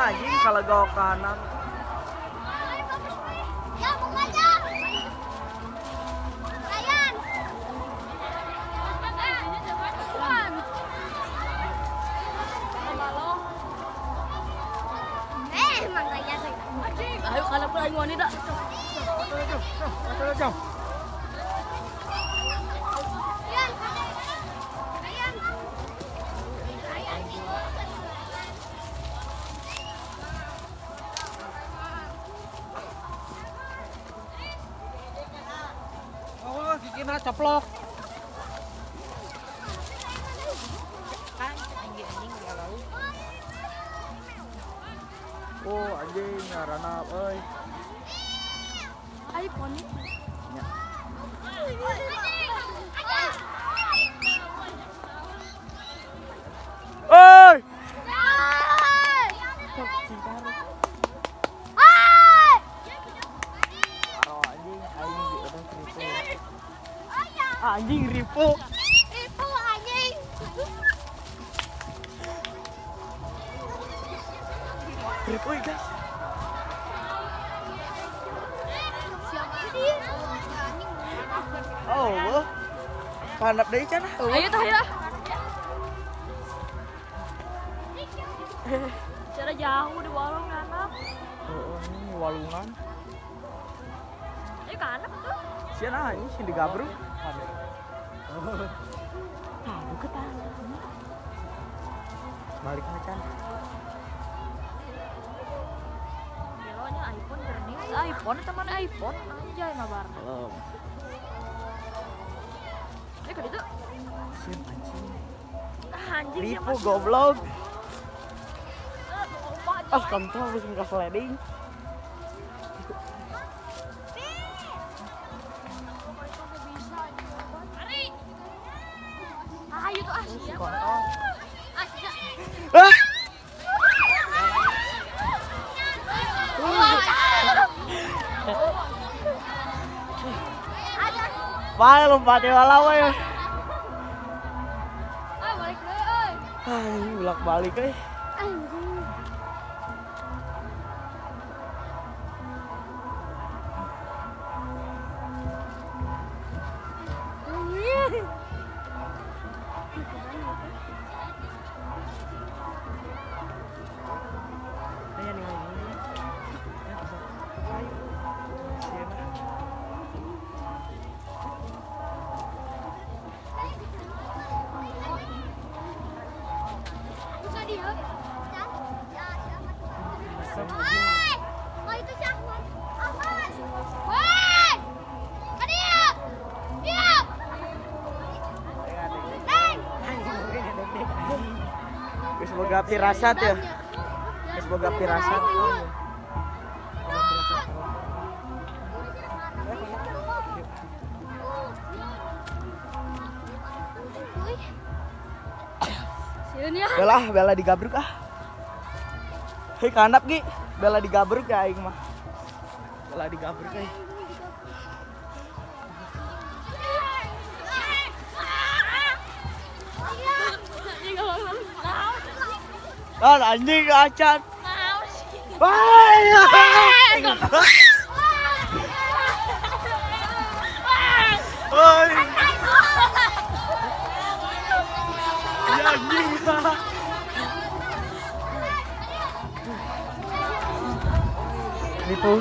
Anjing kalau gak kanan. Ya, aja. Ryan. Ayo kalau pula aing wani dak. Oh, gigina coplok. Oh, anjing ngaranap euy. Ayo poni. Ya. Oi. Anjing aing di urang ripu. Anjing ripu. Ripu anjing. Ripu guys. Oh, wah. Kanap deui cenah. Ayo tah ya. Cara jauh di warung anak. Oh, ini walungan. Ayo kanap tuh. Sieun ah, ini sih digabruk. Tahu ke tanah. Balik macan. Belonya iPhone berni. iPhone teman iPhone anjay mabar. Belum. Ayo ke ditu. Sieun anjing. Ah, anjing Ripu goblok. Ah, kontol geus muka sliding. Ayo tuh ah sia. Kontol. Ah sia. Ah! Bae lompat heula we. Ah, balik deui euy. Ah, bolak-balik euy. Anjing. Semoga pirasat ya. Semoga pirasat. Bela, Bela digabruk ah. Hei kandap Gi, Bela digabruk ya aing mah. Bela digabruk euy. Ah, anjing acan. Oi. Ya anjing. Ripu.